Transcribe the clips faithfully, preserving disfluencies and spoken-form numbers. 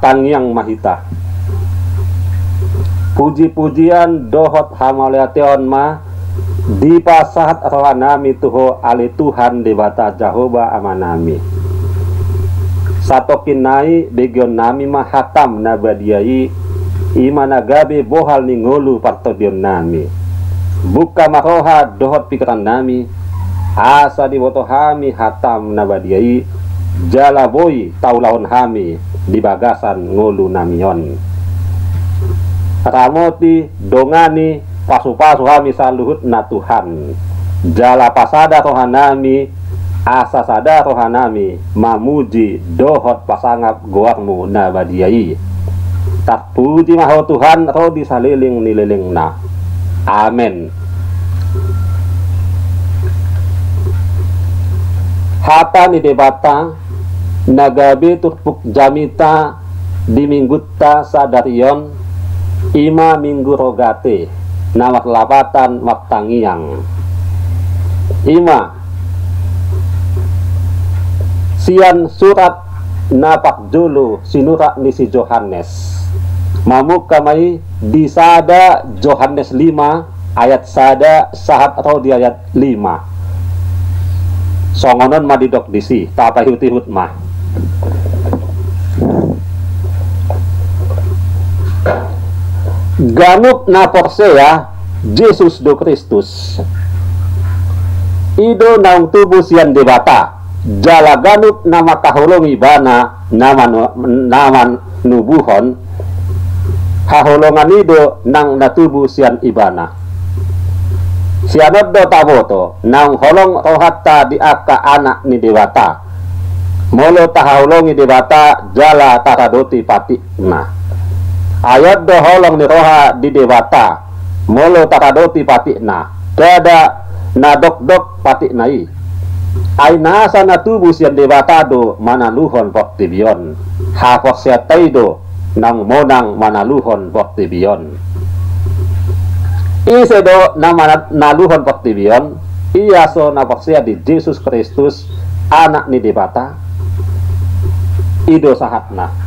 Tangiang ma hita. Puji-pujian dohot hamauliateon ma dipasahat rohanami tu Ho ale Tuhan Debata Jahowa Amanami. Satongkin nai begeonnami ma hataM na badia i, i ma na gabe bohal ni ngolu partondionnami. Bungka ma roha dohot pingkirannami, asa diboto hami hataM na badia i, jala boi taulahon hami di bagasan ngolunami on. Ramoti, dongani, pasu-pasu hami saluhutna Tuhan, jala pasada rohanami, asa sada rohanami mamuji dohot pasangap goarMu na badia i. Tarpuji ma Ho Tuhan ro di saleleng ni lelengna. Amen. Hata ni Debata na gabe turpuk jamita di Minggunta sadari on, i ma Minggu Rogate, na marlapatan martangiang. I ma sian surat na parjolo sinurat ni si Johannes. Mamungka ma i di sada Johannes lima ayat sada sahat ro di ayat lima. Songon on ma didok disi, tapaihut-ihut ma. Ganup na porsea Jesus do Kristus, i do naung tubu sian Debata, jala ganup na mangkaholongi Ibana na manu-, na manubuhon haholongan i do nang na tubu sian Ibana. Sian on do taboto naung holong rohanta di angka anak ni Debata, molo tahaholongi Debata jala taradoti patikna. Ai on do holong ni roha di Debata, molo taradoti patikna, ndada na dokdok patikna i. Ai nasa na tubu sian Debata do manaluhon portibi on. Haporseaonta i do naung monang manaluhon portibi on. Ise do na manaluhon portibi on? Ia so na porsea di Jesus Kristus, Anak ni Debata. I do sahatna.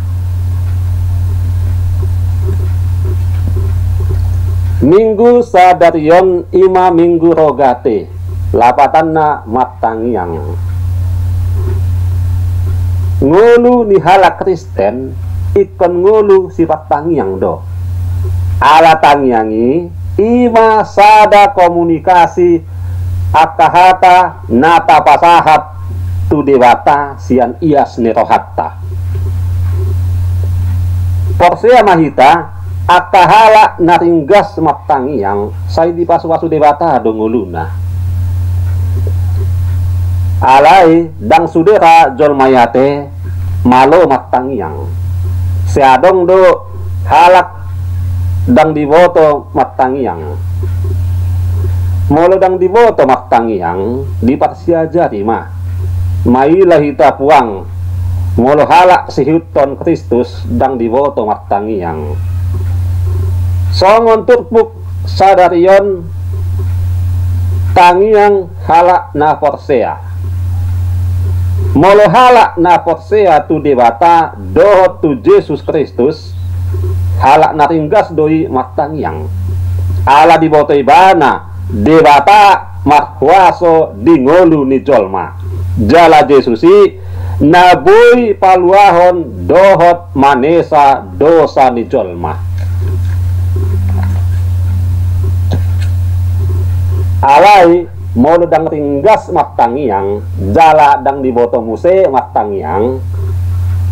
Minggu sadari on i ma Minggu Rogate, lapatanna martangiang. Ngolu ni halak Kristen ingkon ngolu sipartangiang do. Ala tangiang i, i ma sada komunikasi angka hata na tapasahat tu Debata sian ias ni rohanta. Porsea ma hita, angka halak na ringgas martangiang, sai dipasu-pasu Debata do ngoluna. Alai ndang sude ra jolma i ate malo martangiang. Sai adong do halak ndang diboto martangiang. Molo ndang diboto martangiang, diparsiajari ma. Maila hita puang, molo halak siihuthon Kristus ndang diboto martangiang. Songon turpuk sadari on, tangiang halak na porsea. Molo halak na porsea tu Debata dohot tu Jesus Kristus, halak na ringgas do i martangiang. Ala diboto ibana Debata marhuaso di ngolu ni jolma. Jala Jesus i na boi paluahon dohot manesa dosa ni jolma. Alai molo ndang ringgas martangiang, jala ndang diboto muse martangiang,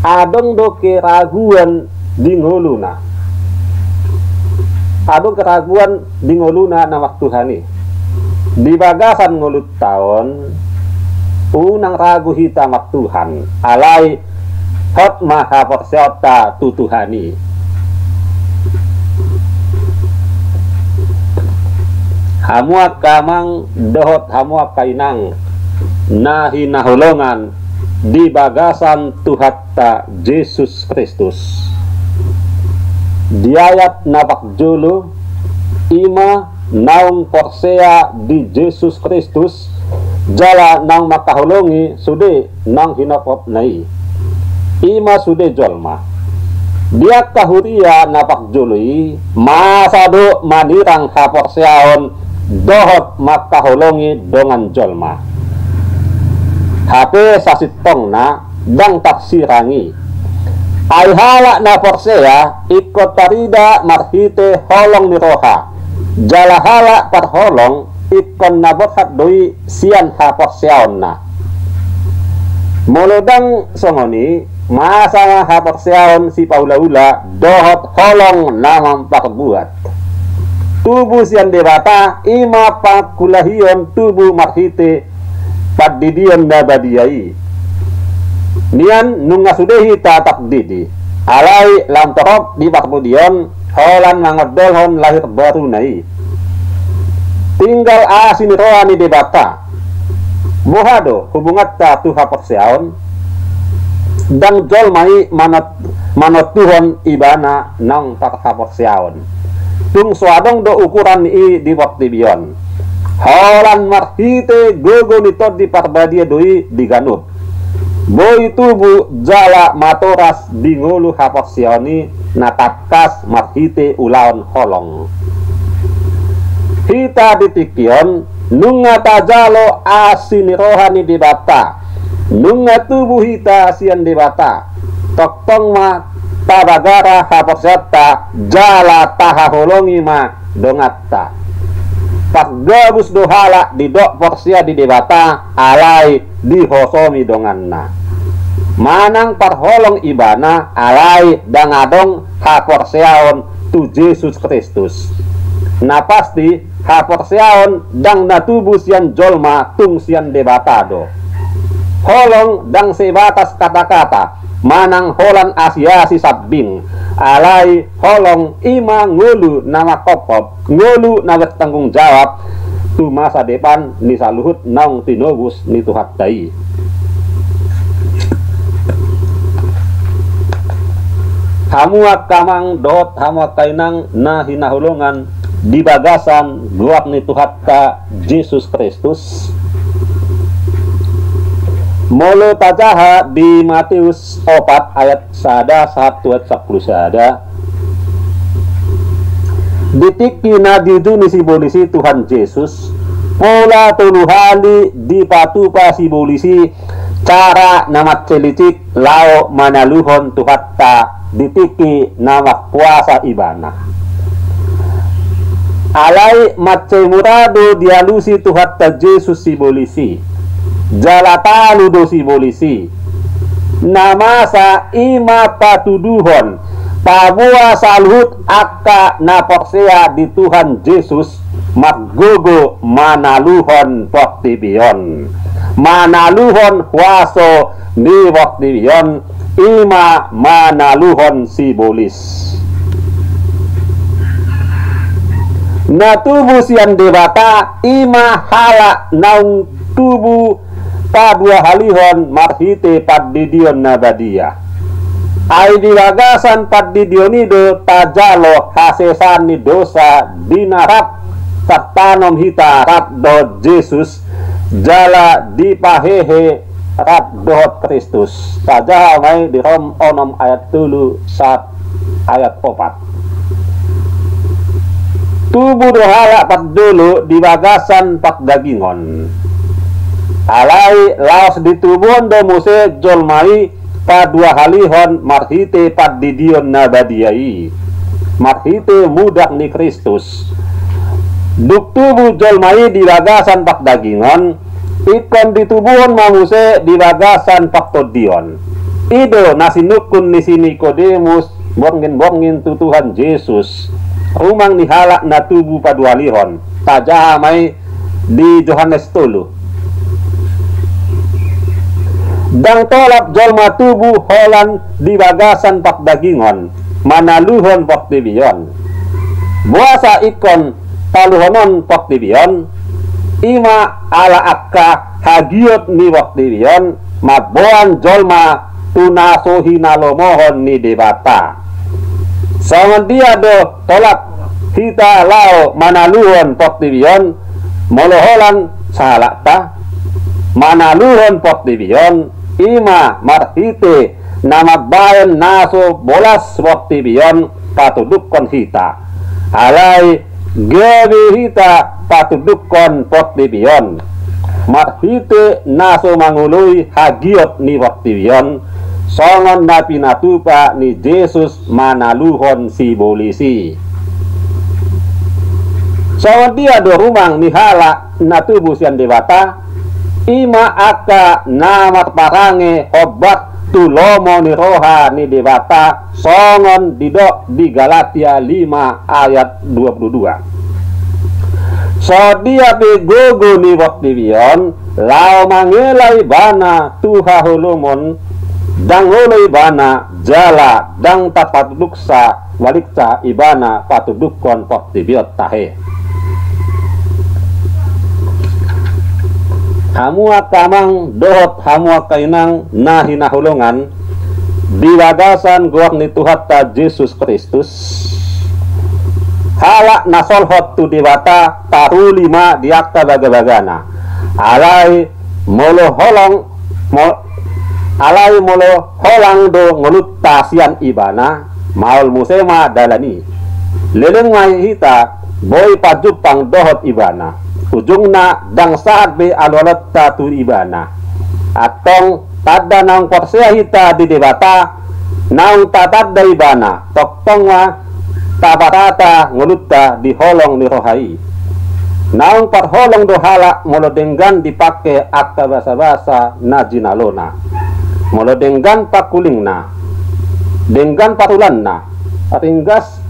adong do keraguan di ngoluna. Adong keraguan di ngoluna na martuhan i. Di bagasan ngolunta on, unang ragu hita martuhan, alai hot ma haporseaonta tu Tuhan i. Hamu angka amang dohot hamu angka inang na hinaholongan di bagasan Tuhanta Jesus Kristus. Di ayat na parjolo, i ma naung porsea di Jesus Kristus, jala naung mangkaholongi sude naung hinopotna i, i ma sude jolma. Di angka huria na parjolo i, masa do manirang haporseaon dohot mangkaholongi dongan jolma. Hape sasintongna ndang tarsirang i. Ai halak na porsea ingkon tarida marhite holong ni roha, jala halak parholong ingkon na borhat do i sian haporseaonna. Molo ndang songon i, masa ma haporseaon sipaulaula dohot holong na mamparbuat. Tubu sian Debata i ma pangkulahion tubu marhite pandidion na badia i. Nian nunga sude hita tardidi, alai lam torop di parpudi on holan mangondolhon lahir baruna i. Tinggal asi ni roha ni Debata. Boha do hubunganta tu haporseaon? Ndang jolma i manot-, manontuhon ibana naung tarhaporseaon. Tung so adong do ukuran ni i di portibi on. Holan marhite gogo ni Tondi Parbadia do i di ganup. Boi tubu jala matoras di ngolu haporseaon i na tangkas marhite ulaon holong. Hita di tingki on nunga tajalo asi ni roha ni Debata. Nunga tubu hita sian Debata. Tongtong ma tabagara haporseaonta jala tahaholongi ma donganta. Pargabus do halak didok porsea di Debata, alai dihosomi donganna. Manang parholong ibana, alai ndang adong haporseaon tu Jesus Kristus. Na pasti, haporseaon ndang na tubu sian jolma, tung sian Debata do. Holong ndang sebatas kata-kata, manang holan asi-asi sambing, alai holong i ma ngolu na manghophop, ngolu na bertanggung jawab tu masa depan ni saluhut naung tinobus ni Tuhanta i. Hamu angka amang dohot hamu angka inang na hinaholongan di bagasan goar ni Tuhanta Jesus Kristus. Molo tajaha di Mateus opat ayat sada sahat tu ayat sampulu sada. Di tingki na diujungi sibolis i Tuhan Jesus, pola tolu hali dipatupa sibolis i cara na mansai licik laho manaluhon Tuhanta di tingki na markuasa ibana. Alai mansai mura do dialusi Tuhanta Jesus sibolis i. Jala talu do sibolis i. Na masa i ma patuduhon, paboa saluhut angka na porsea di Tuhan Jesus margogo manaluhon portibi on, manaluhon huaso ni portibi on, i ma manaluhon sibolis. Na tubu sian Debata i ma halak naung tubu paduahalihon marhite pandidion na badia. Ai di bagasan pandidion i do tajalo hasesaan ni dosa di na rap tartanom hita rap dohot Jesus, jala dipahehe rap dohot Kristus. Tajaha ma i di Rom onom ayat tolu sahat ayat opat. Tubu do halak parjolo di bagasan pardagingon. Alai laos ditubuhon do muse jolma i paduahalihon marhite pandidion na badia i, marhite mudar ni Kristus. Dung tubu jolma i di bagasan pardagingon, ingkon ditubuhon ma muse di bagasan partondion. I do na sinungkun ni si Nikodemus borngin-borngin tu Tuhan Jesus, rumang ni halak na tubu paduahalihon. Tajaha ma i di Johannes tolu. Ndang tolap jolma tubu holan di bagasan pardagingon manaluhon portibi on. Boasa ingkon taluhonon portibi on? I ma ala angka hagiot ni portibi on mamboan jolma tu na so hinalomohon ni Debata. Songon dia do tolap hita laho manaluhon portibi on? Molo holan sahalakta, manaluhon portibi on i ma marhite na mambahen na so bolas portibi on patudukkon hita. Alai gabe hita patudukkon portibi on marhite na so mangoloi hagiot ni portibi on, songon na pinatupa ni Jesus manaluhon sibolis i. Songon dia do rumang ni halak na tubu sian Debata? I ma angka na marparange hombar tu lomo ni roha ni Debata, songon didok di Galatia lima ayat dua puluh dua. Songon dia pe gogo ni portibi on laho mangela ibana tu haholomon, ndang olo ibana jala ndang tarpatuduksa, baliksa ibana patudukkon portibi on tahe. Hamu angka amang dohot hamu angka inang na hinaholongan, di bagasan goar ni Tuhanta Jesus Kristus, halak na solhot tu Debata taruli ma di angka bagabagana. Alai molo holong, mo-, alai molo holang do ngolunta sian ibana, maol muse ma dalan i. Leleng ma hita boi pajumpang dohot ibana. Ujungna ndang sahat be alualonta tu ibana. Antong tanda naung porsea hita di Debata, naung tatanda ibana, tongtong ma taparata ngolunta di holong ni roha i. Naung parholong do halak molo denggan dipangke angka basabasa na jinalona. Molo denggan pangkulingna, denggan parulanna, ringgas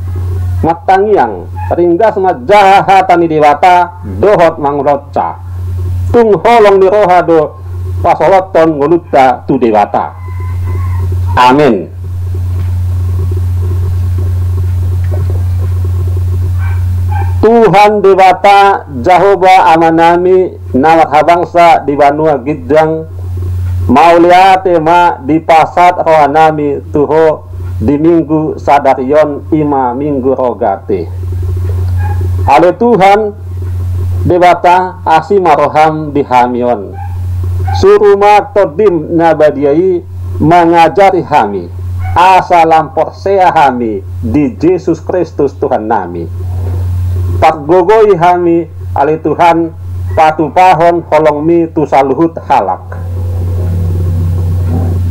martangiang, ringgas manjaha hata ni Debata dohot mangonsa, tung holong ni roha do pasolothon ngolunta tu Debata. Amen. Tuhan Debata Jahowa Amanami na marhabangsa di banua ginjang, mauliate ma dipasahat rohanami tu Ho di Minggu sadari on, i ma Minggu Rogate. Ale Tuhan Debata, asi ma roham di hami on. Suru ma Tondim na badia i mangajari hami, asa lam porsea hami di Jesus Kristus Tuhannami. Pargogoi hami, ale Tuhan, patupahon holongmi tu saluhut halak.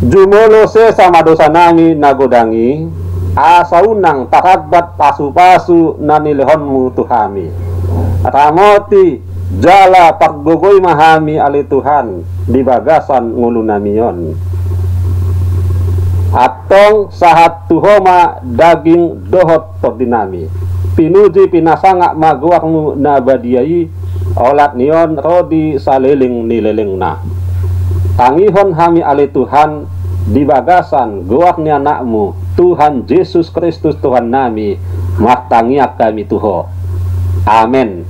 Jumolo sesa ma dosanami na godang i, asa unang tarambat pasupasu na nilehonmu tu hami. Ramoti jala pargogoi ma hami, ale Tuhan, di bagasan ngolunami on. Antong sahat tu Ho ma daging dohot tondinami. Pinuji pinasangap ma goarmu na badia i, olat ni on ro di saleleng ni lelengna. Tangihon hami, ale Tuhan, di bagasan goar ni Anakmu, Tuhan Jesus Kristus Tuhannami, martangiang hami tu Ho. Amen.